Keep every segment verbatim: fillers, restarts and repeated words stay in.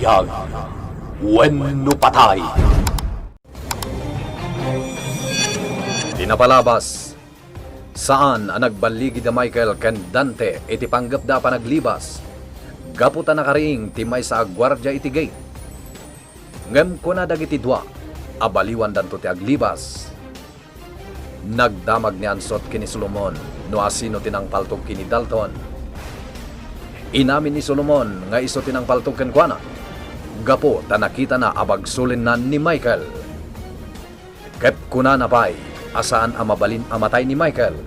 Buntag wenno patay. Ti napalabas, saan a nagballigi da Michael ken Dante iti panggepda a panaglibas, gapu ta nakariing ti maysa a guardia iti gate. Ngem kuna dagiti dua a baliwandanto ti aglibas. Nagdamag ni Ansot ken ni Solomon no asino ti nangpaltog ken ni Dalton. Inamin ni Solomon nga isu ti nangpaltog kenkuana, gapu ta nakitana a bagsulenna ni Michael. Ket kunana pay a saan a mabalin a matay ni Michael.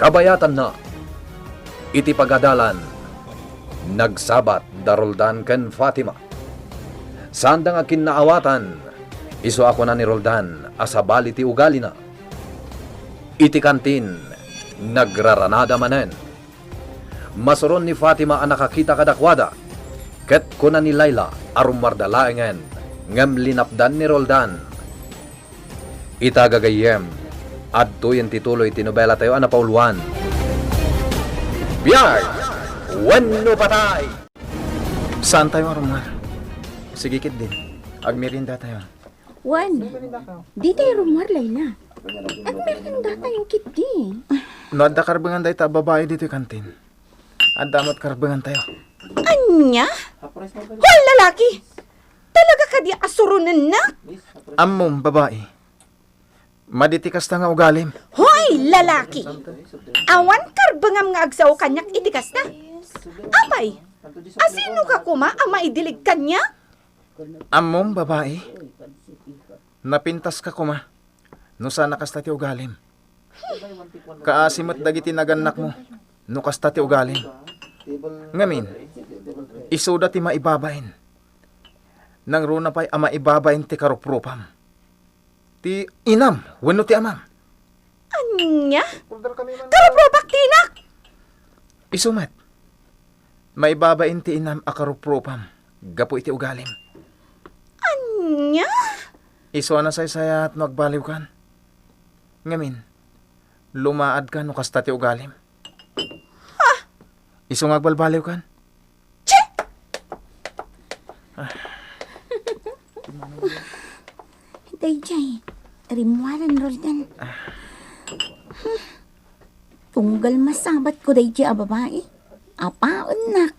Kabayatanna, iti pagadalan, nagsabat da Roldan ken Fatima. Saanda nga kinnaawatan, isu a kuna ni Roldan a sabali ti ugalina. Iti kantin, nagraranada manen. Masuron ni Fatima a nakakita kadakuada, ket kuna ni Laila a rummuarda laengen, ngem linapdan ni Roldan. Ita gagayyem, adtoyen ti tuloy ti nobelatayo a napauluan. Biag wenno patay! Saantayo a rummuar? Sige ketdin. Agmeriendatayo. Wen, ditayo rummuar, Laila. Agmeriendatayo ketdi. No adda karbengan dayta a babai ditoy kantin, adda met karbengantayo. Ania? Hoy, lalaki! Talaga kadi a suronennak? Ammom, babai. Madi ti kasta nga ugalim. Hoy, lalaki! Awan karbengam nga agsao kaniak iti kasta. Apay, asinoka koma a maidilig kaniak? Ammom, babai. Napintaska koma no saan a kasta ti ugalim. Kaasi met dagiti nagannakmo no kasta ti ugalim. Ngamin, isuda ti maibabain. Nangruna pay a maibabain ti karuprupam. Ti inam wenno ti amam. Ania? Karuprupak ti inak! Isu met. Maibabain ti inam a karuprupam gapu iti ugalim. Ania? Isu a nasaysayat no agbaliwkan. Ngamin, lumaadka no kasta ti ugalim. Ha? Isu nga agbalbaliwkan. Chi! Daydiay, rimmuaren, Roldan. Tunggal masabatko daydiay a babai, apaennak.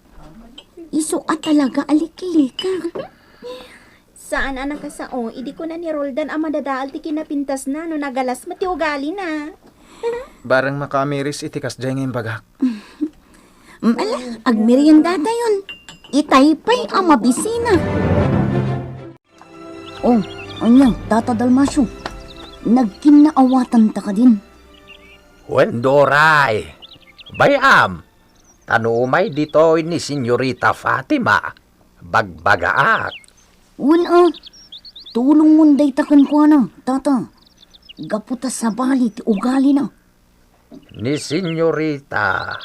Isu a talaga a liklikak. Saan a nakasao idi kuna ni Roldan a madadael ti kinapintasna no nagalas met ti ugalina. Bareng makaamiris iti kasdiay nga imbagak. Mm, ala, agmeriendatayon. Itay pay a mabisina. Oh, ania, Tata Dalmacio? Nagkinnaawatanta kadin? Wen, Doray. Bay-am, ta no umay ditoy ni Senyorita Fatima, bagbagaak. Wen a, tulongon dayta kenkuana, Tata, gapu ta sabali ti ugalina. Ni Senyorita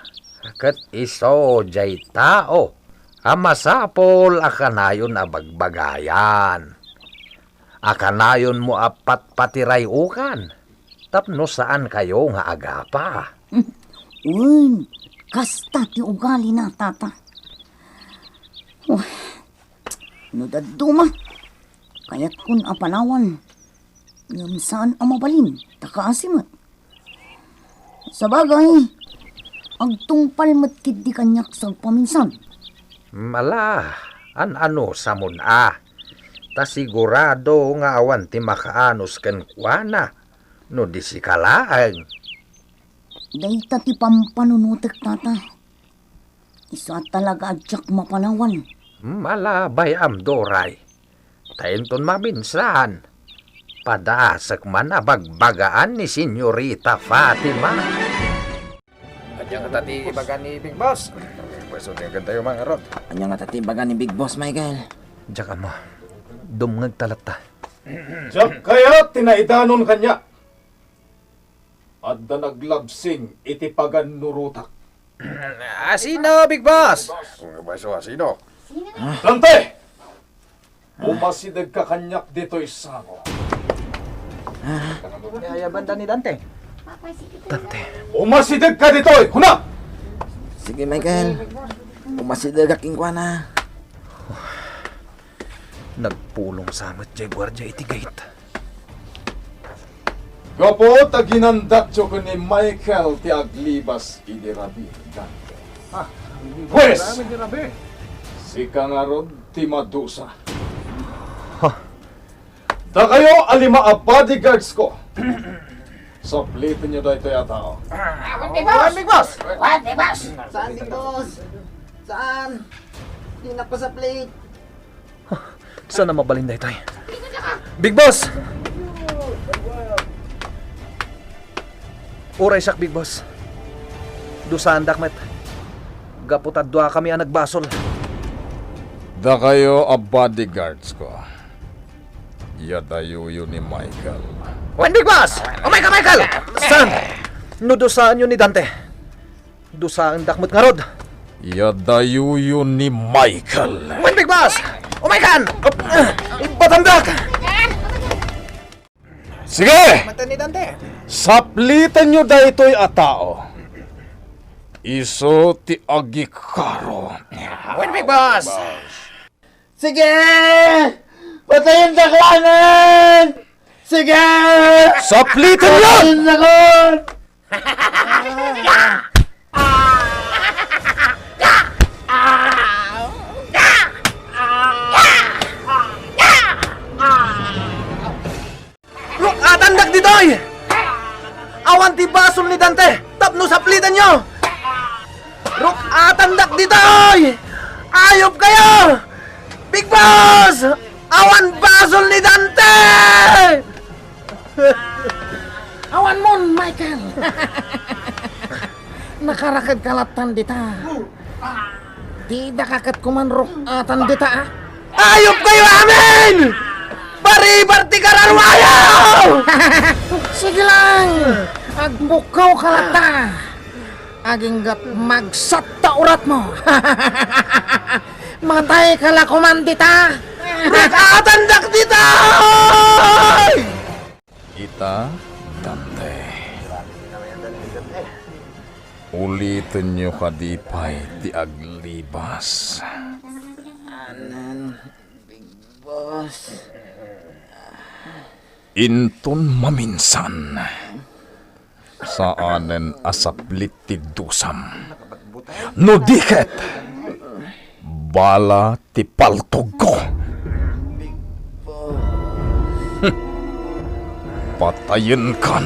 ket isu diay tao a masapul a kanayon a bagbagayan, a kanayonmo a patpatiray-okan tapno saankayo nga agapa. Wen, kasta ti ugalina, Tata. Oh, no dadduma, kayatkon a panawan, ngem saan a mabalin, ta kaasi met. Sabagay, agtungpal met ketdi kaniak sagpaminsan. Mala, an-anusamon a, ta sigurado nga awan ti makaanus kenkuana, no di sika laeng. Dayta ti pampanunotek, Tata. Isu a talaga a diak mapanawan. Mala, bay-am, Doray. Ta inton maminsan, padaasek man a bagbagaan ni Senyorita Fatima. Ania ngata ti ibaga ni Big Boss? Pwesto ti agentayo, Mang Arot. Ania ngata ti ibaga ni Big Boss, Michael? Diak ammo. Dumngegta latta. Diak kayat ti naidanon kaniak. Adda naglabsing iti pagannurotak. Asino, Big Boss? Asino? Dante! Umasidegka kaniak ditoy sango. Ay, banda ni Dante. Dante. Umasidegka ditoy, kuna! Sige, Michael. Umasidegak kenkuana. Nagpulong sa met jay guardia iti gate. Gapu ta ginandakyo ken ni Michael ti aglibas idi rabii, Dante. Ah, Pwes! Sika ngarud ti madusa. Ha? Dakayo a lima a bodyguards ko. Saplitenyo daytoy a tao. Wen, Big Boss! Wen, Big Boss! Saan, Big Boss? Saan? Di nakasaplit. Saan a mabalin daytoy? Big Boss! Uray siak, Big Boss. Dusaandak met. Gapu ta duakami a nagbasol. Dakayo a bodyguards ko. Iyadayoyo ni Michael. Wen, Big Boss! Umayka, Michael! Saan? No dusaanyo ni Dante, dusaandak met ngarud. Iyadayoyo ni Michael. Wen, Big Boss! Umaykan! Ibatandak! Sige! Mata ni Dante. Saplitenyo daytoy a tao. Isu ti agikaro. Wen, Big Boss! Sige! Patayen ta kalanan! Sige! Sapliten niya! Patayen ta kon! Ruk-atandak ditoy! Awan ti basol ni Dante tapno saplitenyo! Ruk-atandak ditoy! Ayop kayo! Big Boss! Awan basol ni Dante! Awan mon, Michael! Nakarakedka lattan dita. Dida ka ket kuman ruk-atan dita, a? Ayop kayo amin! Baribar ti kararuayo! Sige lang! Agbukawka latta! Aginggat magsatta uratmo! Matayka la kuman dita! Ruk-atandak dita! Ita, Dante. Ulitenyo kadi pay ti aglibas. Anan, Big Boss. Inton maminsan, saanen a saplit ti dusam. No di ket, bala ti paltogko. Patayenkan.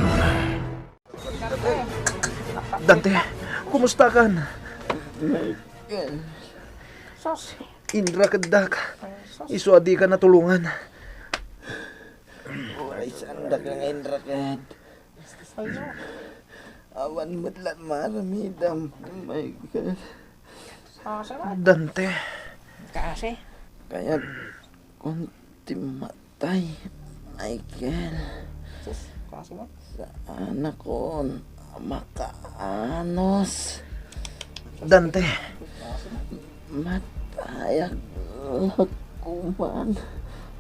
Dante, kumustakan? Inrakeddak. Isu a dika natulongan. Uray saandak nga inraked. Awan met la maaramidam, Michael. Dante. Kasi? Kayat kon ti matay, Michael. Sus, kasi mo? Saanakon makaanos. Dante. Matayak la kuman,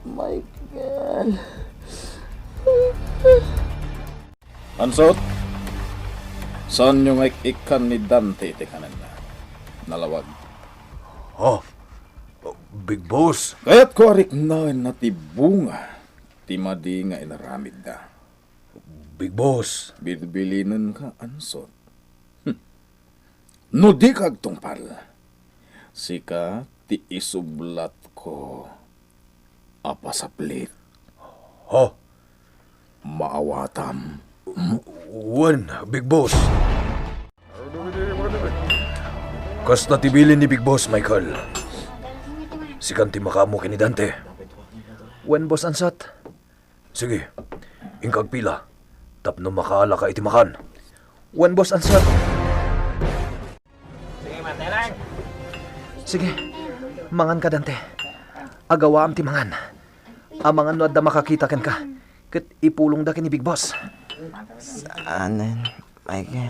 Michael. Ansot, saanyo nga ik-ikkan ni Dante iti kanenna? Nalawag. Oh, Big Boss. Kayatko a riknaenna ti bunga ti madi nga inaramidda. Big Boss. Bilbilinenka, Ansot. Hmm. No dika agtungpal, sika ti isublatko a pasaplit. Ha? Maawatam. Wen, Big Boss. Kasta ti bilin ni Big Boss, Michael. Sikan ti makaammo ken ni Dante. Wen, Boss Ansot. Sige, inka agpila tapno makaalaka iti makan. Wen, Boss Ansot. Sige, manganka, Dante. Agawaam ti mangan. Amangan no adda makakita kenka, ket ipulongda ken ni Big Boss. Saanen, Michael.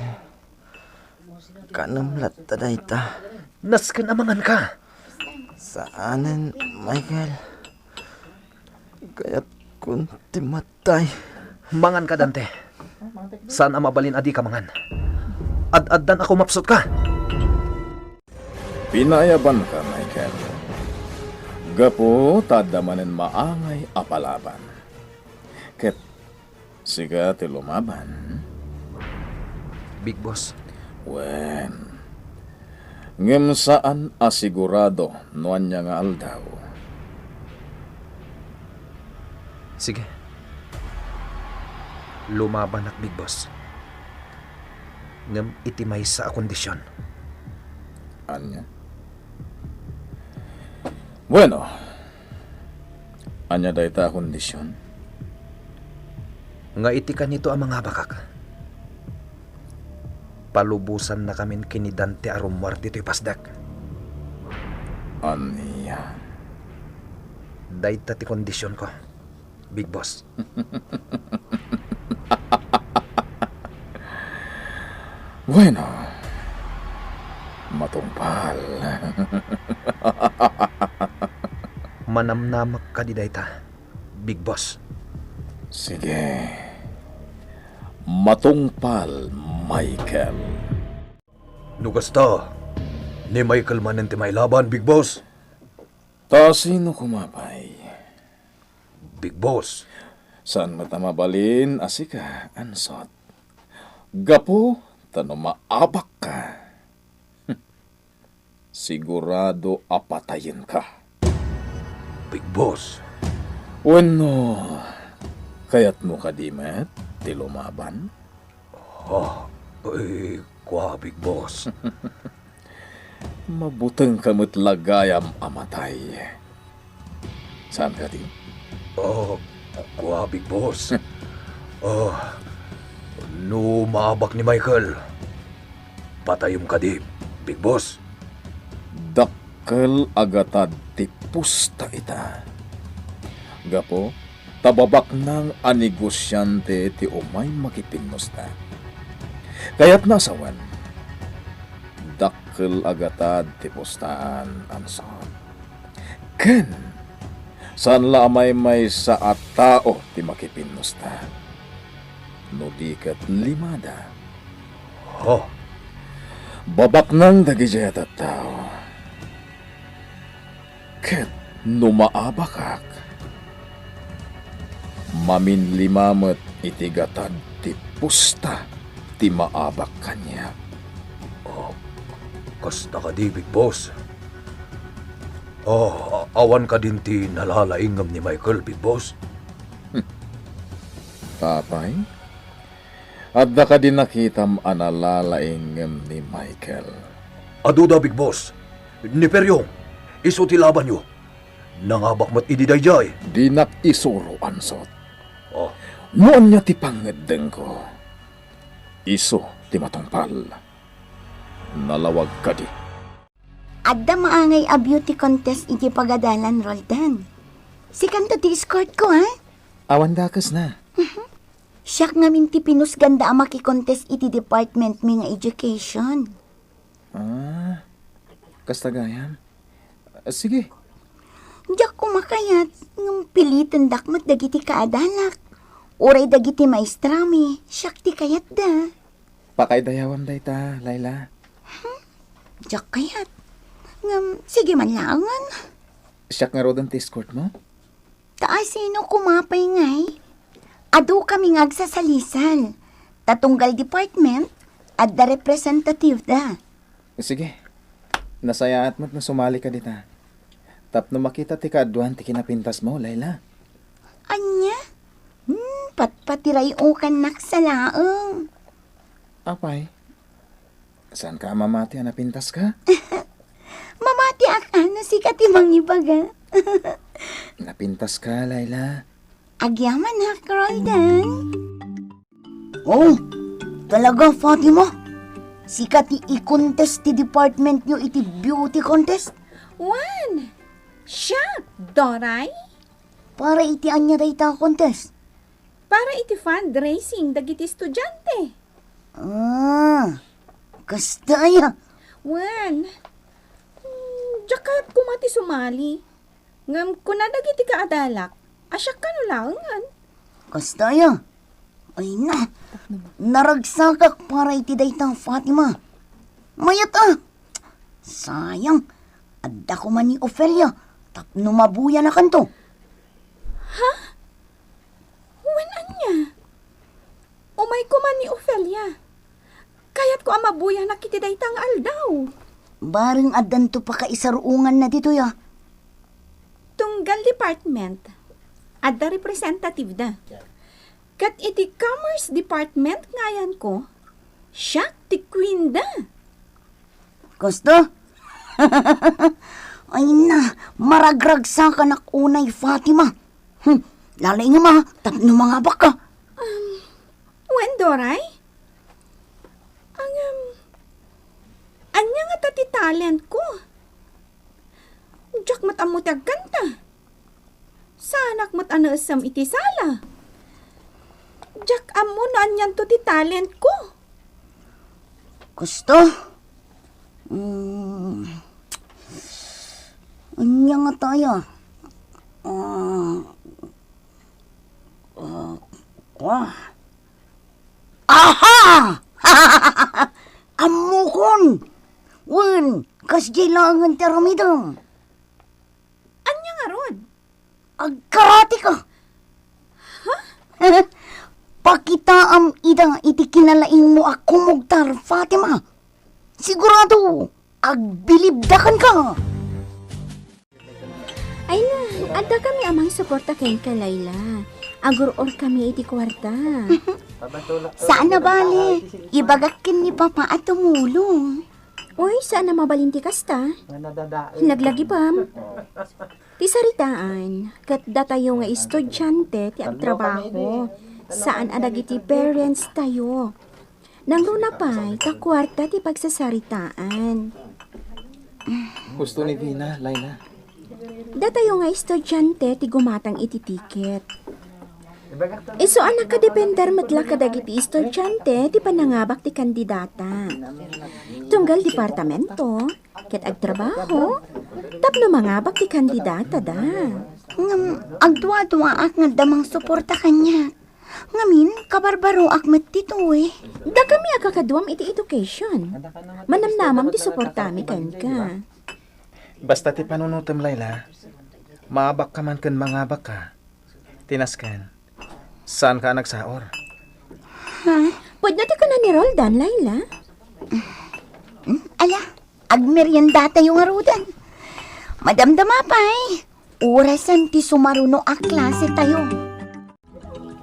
Kanem latta dayta. Nasken a manganka. Saanen, Michael. Kayatkon ti matay. Manganka, Dante. Saan a mabalin a dika mangan. Ad-addan a kumapsutka. Pinayabanka, Michael. Gapu ta adda manen maangay a palaban. Ket sika ti lumaban. Big Boss. Wen. Ngem saan a sigurado no ania nga aldaw. Sige. Lumabanak, Big Boss. Ngem iti maysa a kondisyon. Ania? Bueno. Ania dayta a kondisyon? Nga iti kanito a mangabakak, palubosannakamin ken ni Dante a rummuar ditoy pasdek. Ania? Dayta ti kondisyonko, Big Boss. Bueno, matungpal. Manamnamak kadi dayta, Big Boss? Sige. Matungpal, Michael. No kasta, ni Michael manen ti mailaban, Big Boss. Ta sino koma pay? Big Boss. Saan met a mabalin a sika, Ansot. Gapu ta no maabakka, sigurado a patayenka. Big Boss. Wenno, kayatmo kadi met ti lumaban? Ah, eh, kua, Big Boss. Mabutengka met la gayam a matay. Saan kadi? Ah, kua, Big Boss. Ah, no maabak ni Michael, patayem kadi, Big Boss. Dakkel a gatad ti pusta ita. Gapu ta babaknang a negosiante ti umay makipinnusta. Kayatna a sawen, dakkel a gatad ti pustaan, Ansot. Ken saan la a maymaysa a tao ti makipinnusta, no di ket limada. Ho. Babaknang dagidiay a tattao. Ket no maabakak, maminlima met iti gatad ti pusta ti maabak kaniak. Oh, kasta kadi, Big Boss? Oh, a-, awan kadin ti nalalaingngem ni Michael, Big Boss? Apay? Adda kadi nakitam a nalalaingngem ni Michael? Aduda, Big Boss. Ni Peryong, isu ti labanyo. Nangabak met idi daydiay. Dinak isuro, Ansot. Oh. No ania ti pangngeddengko, isu ti matungpal. Nalawag kadi. Adda maangay a beauty contest iti pagadalan, Roldan. Sikanto ti escortko, ha? Awan dakesna. Mhm. Siak ngamin ti pinusganda a makikontest iti departmentmi nga education. Ah, kasta gayam? Sige. Diak koma kayat, ngem pilitendak met dagiti kaadalak. Uray dagiti maestrami, siak ti kayatda. Pakaidayawam dayta, Laila. Hmm? Diak kayat. Ngem, sige man laengen. Siak ngaruden ti escortmo? Ta asino koma pay ngay? Adukami nga agsasalisal. Ta tunggal department, adda representative da. Sige. Nasayaat met no sumali ka dita. Tapno makita ti kaaduan ti kinapintasmo, Laila. Ania? Hmm, patpatiray-okannak sa laeng. Apay, saanka a mamati a napintaska? Mamatiak a no sika ti mangibaga. Napintaska, Laila. Agyamanak, Roldan. Oh, talaga, Fatima? Sika ti i-contest ti departmentyo iti beauty contest? Wen, siak, Doray. Para iti ania dayta a contest? Para iti fundraising dagiti estudiante. Ah, kasta aya? Wen, mm, diak kayat koma ti sumali. Ngem kuna dagiti kaadalak a siak kano laengen. Kasta aya? Ay na, naragsakak para iti dayta, Fatima. Mayat a. Sayang, adda koma ni Ofelia tapno mabuyanakanto. Ha? Wen ania? Umay koma ni Ofelia. Kayatko a mabuyanak iti dayta nga aldaw. Bareng addanto pakaisarunganna ditoy, a. Tunggal department, adda representative da. Ket iti commerce department nga ayanko, siak ti queen da. Kasta? Ay na, maragragsakanak unay, Fatima. Hmm, lalaingem a, tapno mangabakka. Um, wen, Doray? Ngem, ania ngata ti talentko? Diak met ammo ti agkanta. Saanak met a naessem iti sala. Diak ammo no anianto ti talentko. Kasta? Mm. Ania ngata aya? Ah, ah, ah. Aha! Ammokon! Wen, kasdiay laengen ti aramidem. Ania ngarud? Agkaratika! Ha? Pakitaam ida iti kinalaingmo a kumugtar, Fatima. Sigurado, agbilibda kenka. Ay na, adda kami a mangsuporta kenka, Laila. Agur-or kami iti kuarta. Saan a bale, ibagak ken ni Papa a tumulong. Uy, saan a mabalin ti kasta. Laglagipem. Ti saritaan, ket datayo nga estudiante ti agtrabaho, saan a dagiti parents tayo. Nangruna pay, ta kuarta ti pagsasaritaan. Husto ni Vina, Laila. Datayo nga estudiante ti gumatang iti tiket. Isu a nakadepender met la kadagiti estudiante ti panangabak ti kandidata. Tunggal departamento, ket agtrabaho, tapno mangabak ti kandidata da. Ngem agduaduaak nga adda mangsuporta kaniak. Ngamin, kabarbaroak met ditoy. Dakami a kakaduam iti education. Manamnamam ti suportami kenka. Basta ti panunotem, Laila, maabakka man ken mangabakka. Ti nasken, saanka a nagsaor. Ha? Pudno ti kuna ni Roldan, Laila. Hmm, ala, agmeriendatayo ngaruden. Madamdama pay, orasen ti sumaruno a klasetayo.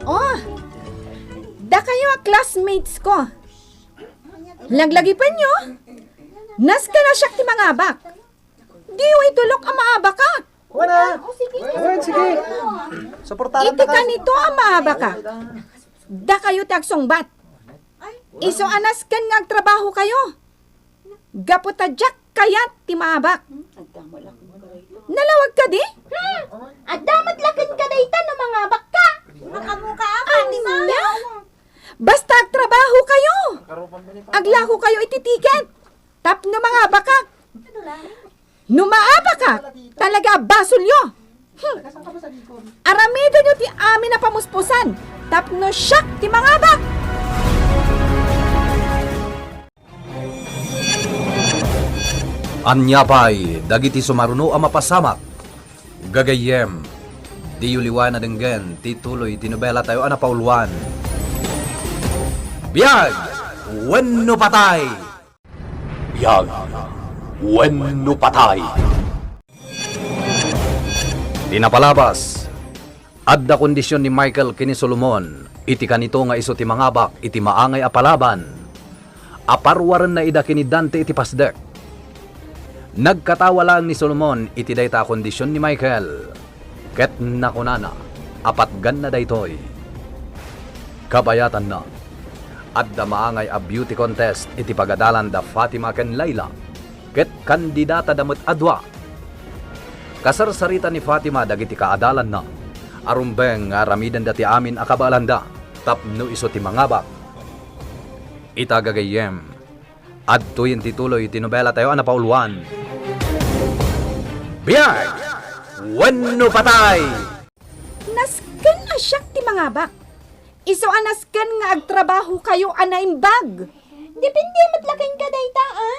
Oh, dakayo a classmates ko. Laglagipenyo, nasken a siak ti mangabak. Diyo itulok a maabakak. Wen a! Wen, sige. Suportaran ta ka. Iti kanito a maabakak, dakayo ti agsungbat. Isu a nasken nga agtrabaho kayo. Gapu ta diak kayat ti maabak. Nalawag kadi? Hmm. Adda met la kenka dayta no mangabakka. Makamuka ka, Ania? Basta agtrabaho kayo. Aglako kayo iti tiket. Tapno mangabakak. No maabakak, talaga a basolyo. Hmm. Aramidenyo ti amin a pamuspusan tapno siak ti mangabak. Ania pay dagiti sumaruno a mapasamak? Gagayyem, diyo liwan a denggen ti tuloy ti nobela tayo a napauluan. Biag wenno patay! Biag wenno patay! Ti napalabas, adda kondision ni Michael ken ni Solomon iti kanito nga isu ti mangabak iti maangay a palaban. Aparuarenna ida ken ni Dante iti pasdek. Nagkatawa laeng ni Solomon iti dayta a kondision ni Michael, ket nakunana a patganna daytoy. Kabayatanna, adda maangay a beauty contest iti pagadalan da Fatima ken Laila, ket kandidatada met a dua. Kasarsarita ni Fatima dagiti kaadalanna a rumbeng nga aramidenda ti amin a kabaelanda tapno isu ti mangabak. Ita gagayyem, adtoyen ti tuloy ti nobela tayo a napauluan. Biag wenno patay! Nasken a siak ti mangabak. Isu a nasken nga agtrabaho kayo a naimbag. Depende met la kenka dayta, a?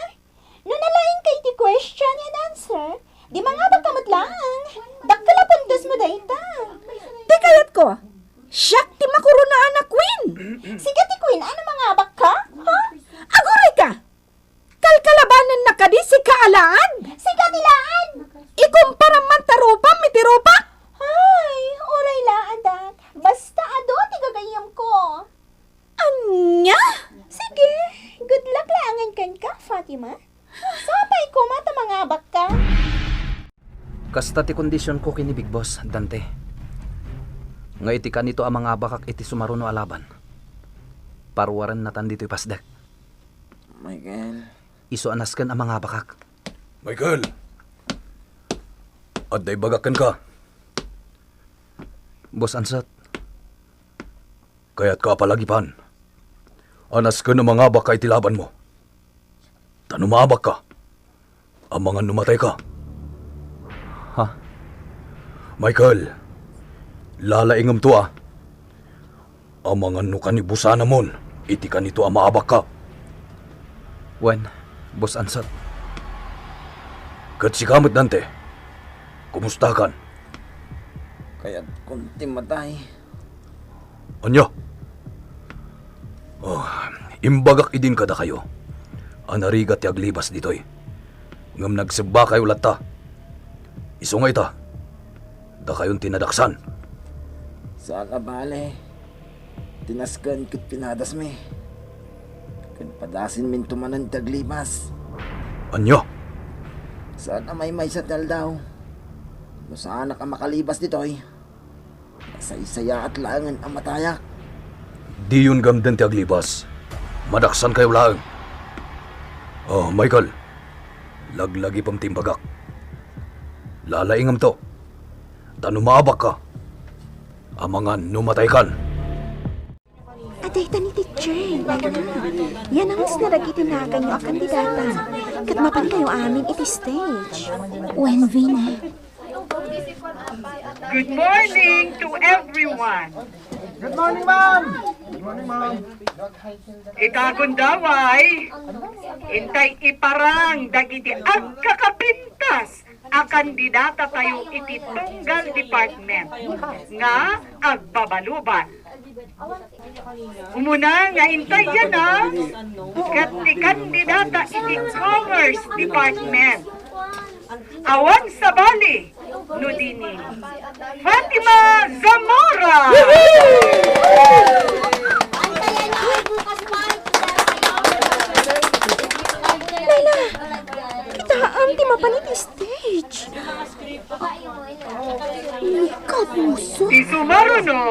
No nalaingka iti question and answer, Di mangabakka met laeng. Dakkel a puntos mo dayta. Ti kayatko, siak ti makuronaan a queen. Sika ti queen, ano mangabakka? Ha? Aguray ka! Kalkalabanen na kadi sika a laad? Sika ti laad! Ikumparam man ta rupam iti rupak? Ay, uray laadak. Basta adu ti gagayyemko. Ania? Sige, good luck laengen kenka, Fatima. Sapay koma ta mangabakka. Kasta ti kondisionko ken ni Big Boss, Dante. Nga iti kanito a mangabakak iti sumaruno a laban, paruarennatan ditoy pasdek. Michael. Isu a nasken a mangabakak. Michael! Adda ibagak kenka. Boss Ansat. Kayatka a palagipan a nasken a mangabakka iti labanmo. Ta no maabakka, amangan no matayka. Ha? Michael, lalaingem to, a. Amangan no kanibusanamon iti kanito a maabakka. Wen, Boss Ansat. Ket sika met, Dante. Kumustakan? Kayatkon ti matay. Ania? Oh, imbagak idin kadakayo a narigat ti aglibas ditoy. Ngem nagsebbakayo latta. Isu nga ita, dakayon ti nadaksan. Saka bale, tinasken ket pinadasmi. Ket padasenminto manen ti aglibas. Ania? Saan a maymaysa ti aldaw. No saanak a makalibas ditoy, nasaysayaat laengen a matayak. Diyon gamden ti aglibas. Madaksankayo laeng. Oh, Michael, laglagipem ti imbagak. Lalaingemto. Ta no maabakka, amangan no mataykan. Adayta ni teacher, Laila. Yan ang mas naragiti naganyo a kandidata. Ket mapankayo amin iti stage. Wen, Vina. Good morning to everyone. Good morning, ma'am. Good morning, ma'am. Ita gundaway, intay iparang dagiti agkakapintas a kandidata tayo iti tunggal department nga agbabalubat. Umuna nga intay yana, ket ti kandidata iti Commerce Department. Awan sabali no dini, Fatima Zamora! Laila, kitaem ti mapan iti stage. Kapuso. Ti sumaruno,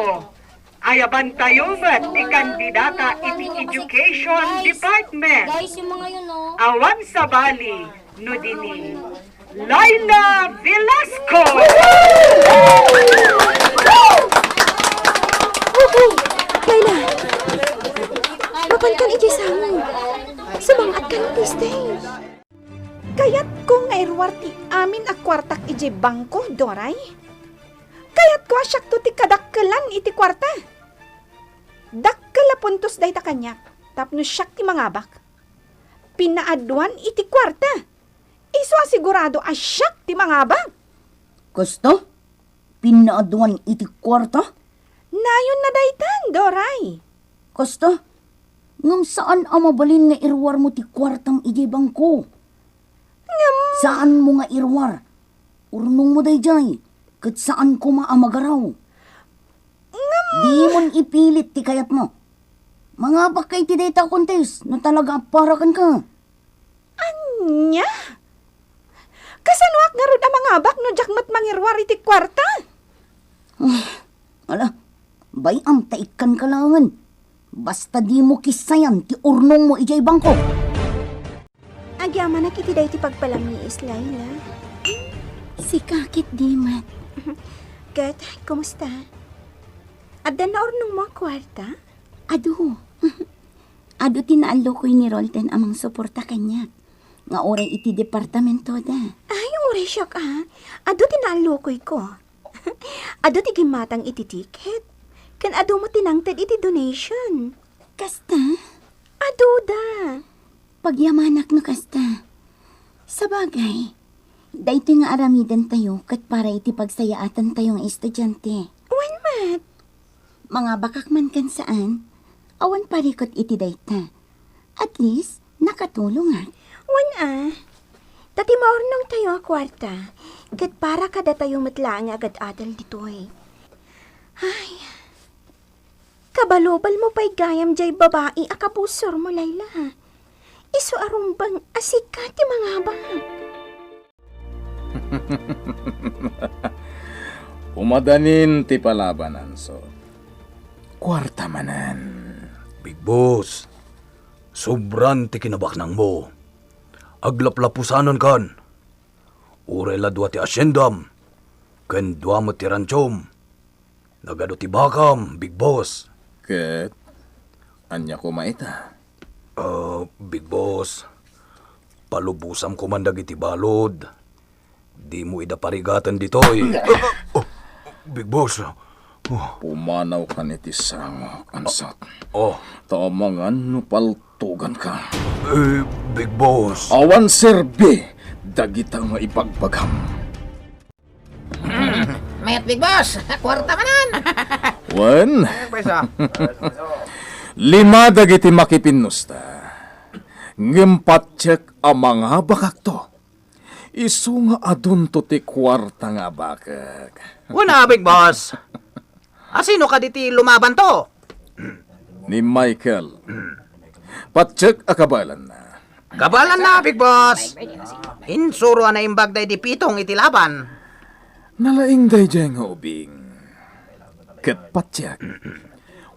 ayabantayo met ti kandidata iti Education Department. Guys, yung mga yun, oh. Awan sabali no dini, Laila Velasco. Laila, mapankan iti sango. Sumangatkan iti stage. Kayatko nga iruar ti amin a kuartak idiay bangko, Doray. Kayatko a siakto ti kadakkelan iti kuarta. Dakkel a puntos dayta kaniak tapno siak ti mangabak. Pinaaduan iti kuarta. Isu a sigurado a siak ti mangabak. Kasta? Pinaaduan iti kuarta? Nayon na daytan, Doray. Kasta? Ngem saan a mabalin nga iruarmo ti kuartam idiay bangko. Ngem saanmo nga iruar. Urnongmo daydiay, ket saan koma a magaraw. Ngem dimon ipilit ti kayatmo. Mangabakka iti dayta a contest no talaga a para kenka. Ania? Kasanoak ngarud a mangabak no diak met mangiruar iti kuarta? Ah, ala, bay-am ta ikkanka laengen. Basta dimo kissayan ti urnongmo idiay bangko. Agyamanak iti daytoy pagpalamiis, Laila. Sika ket di met. Ket, kumusta? Adda naurnongmo a kuarta? Adu. Adu ti naallokoy ni Roldan a mangsuporta kaniak nga uray iti departamentoda. Ay, uray siak a. Adu ti naallokoyko. Adu ti gimmatang iti ticket. Ken adu met ti nangted iti donation. Kasta? Aduda. Pagyamanak no kasta. Sabagay, Daytoy nga aramidentayo ket para iti pagsayaatantayo nga estudiante. Wen met. Mangabakak man ken saan, awan parikut iti dayta. At least, nakatulongak. Wen a, ta ti maurnongtayo a kuarta, ket para kadatayo met laeng nga agad-adal ditoy. Ay, kabalubalmo pay gayam jay babai a kabusormo, Laila. Isu a rumbeng a sika ti mangabak. Umadanin ti palaban, Ansot. Kuarta manen. Big Boss, sobran ti kinabaknangmo. Aglaplapusanankan. Uray la dua ti asiendam, ken dua met ti ranchom. Nagadu ti bakam, Big Boss. Ket ania koma ita? Ah, Big Boss, palubosam koman dagiti balud. Dimo ida parigaten ditoy. Ah, ah, oh, Big Boss. Oh. Pumanawkan iti sangok, Ansot. Oh. Ta amangan no paltuganka. Eh, Big Boss. Awan serbi dagita nga ibagbagam. Mayat, Big Boss! Kuarta manen! Wen, lima dagiti makipinnusta. Ngem patiek a mangabakakto. Isu nga adunto ti kuarta nga abakek. Wen a, Big Boss. Asino kadi ti lumabanto? Ni Michael. Patiek a kabaelanna. Kabaelanna, Big Boss. Insuro a naimbag daydi pitong iti laban. Nalaing daydiay nga ubing. Ket patiek,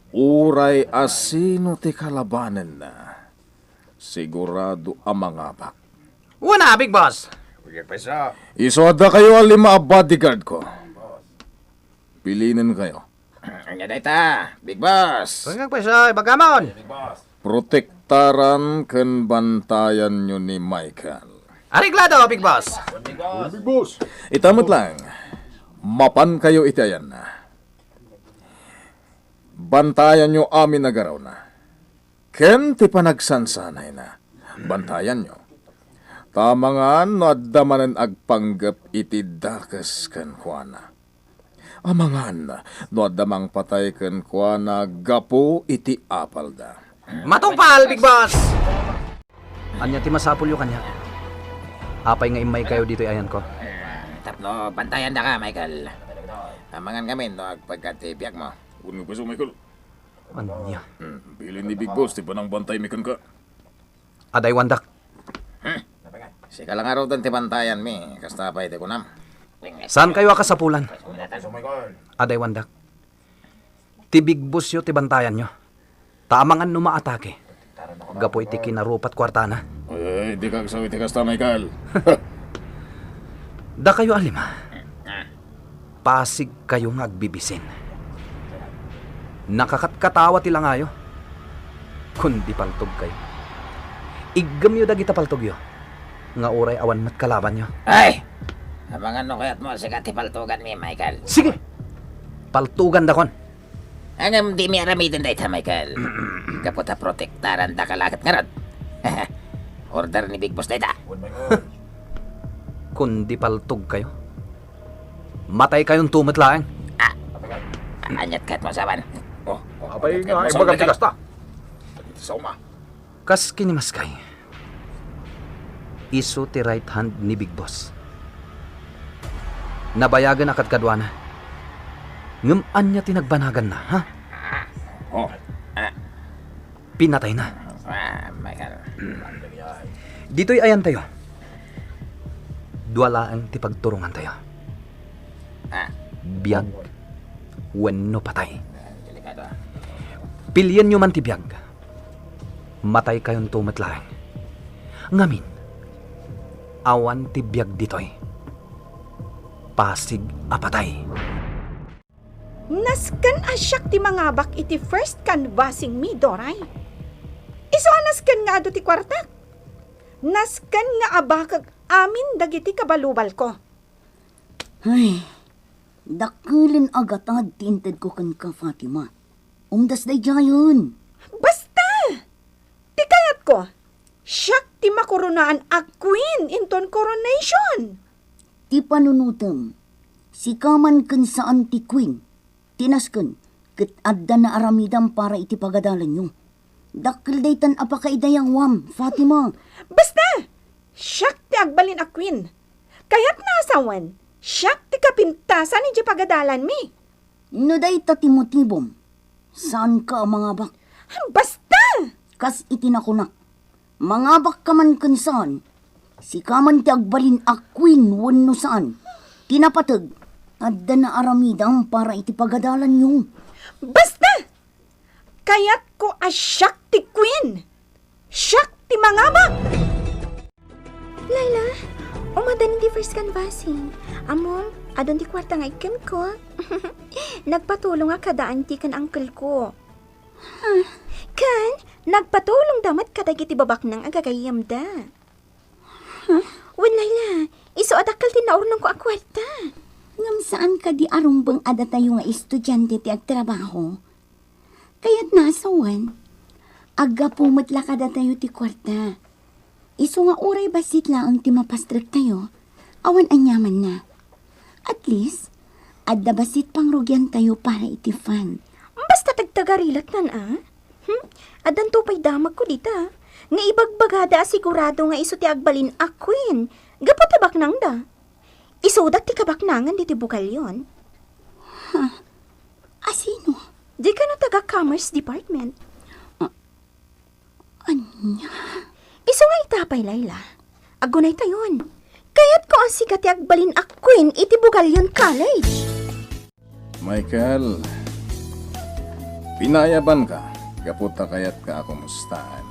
uray asino ti kalabanenna, sigurado a mangabak. Wen a, Big Boss. Isu a dakayo a lima a bodyguard ko. Pilinenkayo. Ania dayta, Big Boss? Wen a, Big Boss, ibagamon. Protektaran ken bantayanyo ni Michael. Areglado, Big Boss. Big Boss. Ita met laeng, mapankayo iti ayanna. Bantayanyo amin a garawna. Ken ti panagsansanayna, bantayanyo. Ta amangan no adda manen agpanggep iti dakes kenkuana. Amangan no adda mangpatay kenkuana gapu iti apalda. Matungpal, Big Boss! Ania ti masapulyo kaniak? Apay nga immaykayo ditoy ayanko? Tapno bantayandaka, Michael. Amangan ngamin no agpagkad ti biagmo. Wen a, Michael. Ania? Hmm, bilin ni Big Boss ti panangbantaymi kenka. Adaywandak. Hmm. Sika la ngaruden ti bantayanmi, kasta pay ti kunam. Saankayo a kasapulan? Adaywandak. Ti Big Bossyo ti bantayanyo. Ta amangan no maatake gapu iti kinarupat kuartana. Ay, ay, dika agsaw iti kasta, Michael. Dakayo a lima. Pasigkayo nga agbibisin. Nakakatkatawa ti langayo. Kundi paltogkayo. Iggemyo dagita paltogyo nga uray awan met kalabanyo. Ay! Amangan no kayatmo a sika ti paltoganmi, Michael. Sige! Paltogandakon. Ngem dimi aramiden dayta, Michael. Gapu ta protektarandaka la ket ngarud. Order ni Big Boss dayta. Kundi paltogkayo. Mataykayonto met laeng. Ah, aniat kayatmo a sawen? Oh, oh, apay nga imbagam ti kasta? Kas kinimaskay, isu ti right hand ni Big Boss. Nabayagen a kadkaduana. Ngem ania ti nagbanaganna, ha? Oh, ah. Pinatayna. Ah, Michael. Ditoy ayantayo, dua laeng ti pagturongantayo. Ah. Biag wenno patay. Delikado, ah. Pilienyo man ti biag. Mataykayonto met laeng. Ngamin, awan ti biag ditoy. Pasig a patay. Nasken a siak ti mangabak iti first canvassingmi, Doray. Isu a nasken nga adu ti kuartak. Nasken nga abakek amin dagiti kabalubalko. Ay, dakelen a gatad ti intedko kenka, Fatima. Umdas daydiayen. Basta! Ti kayatko, siak ti makoronaan a queen inton coronation. Ti panunotem, sika man ken saan ti Queen ti nasken, ket adda naaramidam para iti pagadalanyo. Dakkel daytan a pakaidayawam, Fatima. Basta! Siak ti agbalin a Queen. Kayatna a sawen, siak ti kapintasan idiay pagadalanmi. No dayta ti motibom, saanka a mangabak. Basta! Kas iti nakunak, mangabakka man ken saan, sika man ti agbalin a Queen wenno saan. Ti napateg, adda naaramidam para iti pagadalanyo. Basta! Kayatko a siak ti Queen! Siak ti mangabak! Laila, umadda ni ti first canvassing. Ammom, adun ti kuarta nga ikkenko. Nagpatulongak kada anti ken uncle ko. Ken, nagpatulongda met kadagiti babaknang a gagayyemda. Wen, Laila, isu a dakkel ti naurnongko a kuarta. Ngem saan kadi a rumbeng a datayo nga estudiante ti agtrabaho? Kayatna a sawen, aggapu met la kadatayo ti kuarta. Isu nga uray bassit laeng ti mapastrektayo, awan aniamanna. At least, adda bassit pangrugiantayo para iti fund. Basta tagtagarilatnan, a? Hmm? Addanto pay damagko dita, nga ibagbagada a sigurado nga isu ti agbalin a Queen, gapu ta baknangda. Isuda ti kabaknangan ditoy bugalyon. Ha? Asino? Di kano taga Commerce Department? A-, ania? Isu nga ita pay, Laila. Agunaytayon. Kayatko a sika ti agbalin a Queen iti bugalyon college. Michael, pinayabanka gapu ta kayatka a kumustaan.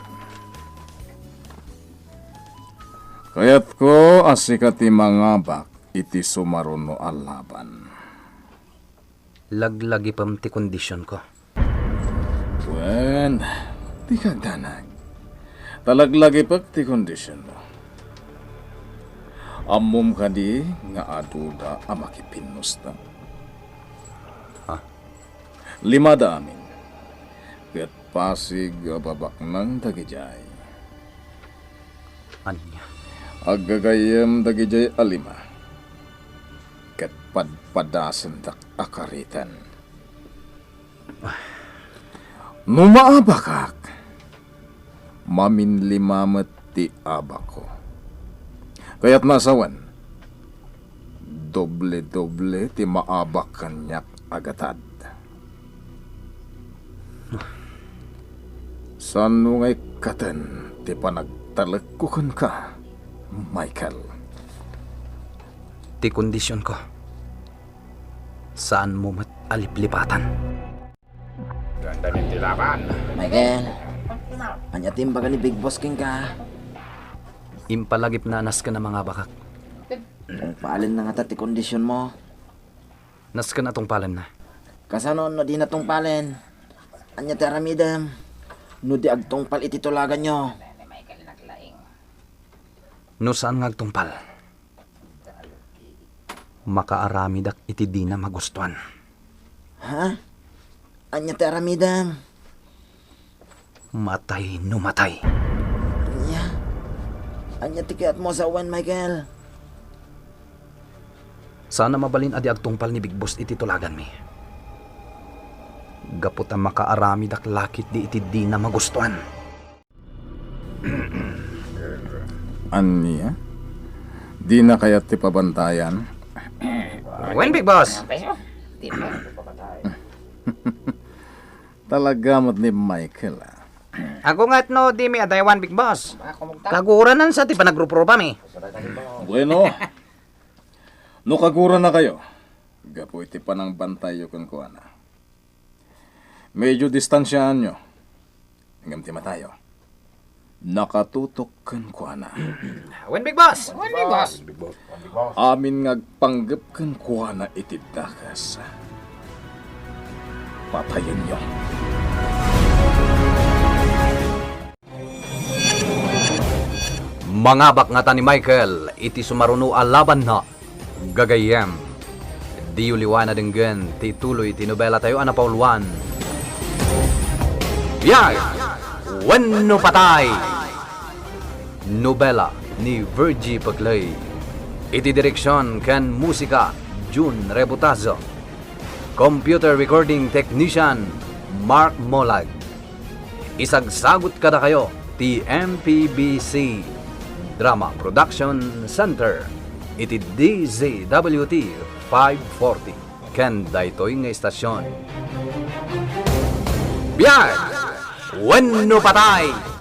Kayatko a sika ti mangabak iti sumaruno a laban. Laglagipem ti kondisionko. Wen, dika agdanag. Ta laglagipek ti kondisionmo. Ammom kadi nga aduda a makipinnusta? Ha? Limada amin. Ket pasig a babaknang dagidiay. Ania? Aggagayyem dagidiay a lima. Ket padpadasendak a kariten. No maabakak, maminlima met ti abakko. Kayatna a sawen, doble-doble ti maabak kaniak a gatad. Saanmo nga ikkaten ti panagtalekko kenka, Michael? Ti kondisionko, saanmo met a liplipatan. Dandanin ti laban. Michael, ania ti imbaga ni Big Boss kenka? Impalagipna a nasken a mangabakak. Tungpalenna ngata ti kondisionmo? Nasken a tungpalenna. Kasano no dina tungpalen? Ania ti aramidem no di agtungpal iti tulaganyo? No saan nga agtungpal, makaaramidak iti dina magustuan. Ha? Ania ti aramidem? Matay no matay. Ania? Ania ti kayatmo a sawen, Michael? Saan a mabalin a di agtungpal ni Big Boss iti tulaganmi. Gapu ta makaaramidak la ketdi iti dina magustuan. Ania? Dina kayat ti pabantayan? Wen, Big Boss. Talaga met ni Michael, a. Agunget no dimi adaywan, Big Boss. Kaguranan sa ti panagruprupami. Bueno, no kagurannakayo, gapu iti panangbantayyo kenkuana. Medyo distansiaanyo. Ngem ti matayo, nakatutok kenkuana. Wen, Big Boss! Wen, Big Boss! Amin nga agpanggep kenkuana iti dakes, patayenyo. Mangabak ngata ni Michael iti sumaruno a labanna. Gagayyem, diyo liwan a denggen ti ituloy ti nobelatayo a napauluan, Biyag wenno Patay. Nobela ni Virgie Paclay. Iti direksion ken musika, Jun Rebutazo. Computer recording technician, Mark Molag. Isagsagut kadakayo ti M P B C Drama Production Center iti D Z W T five forty ken daytoy nga istasyon. Biag wenno patay!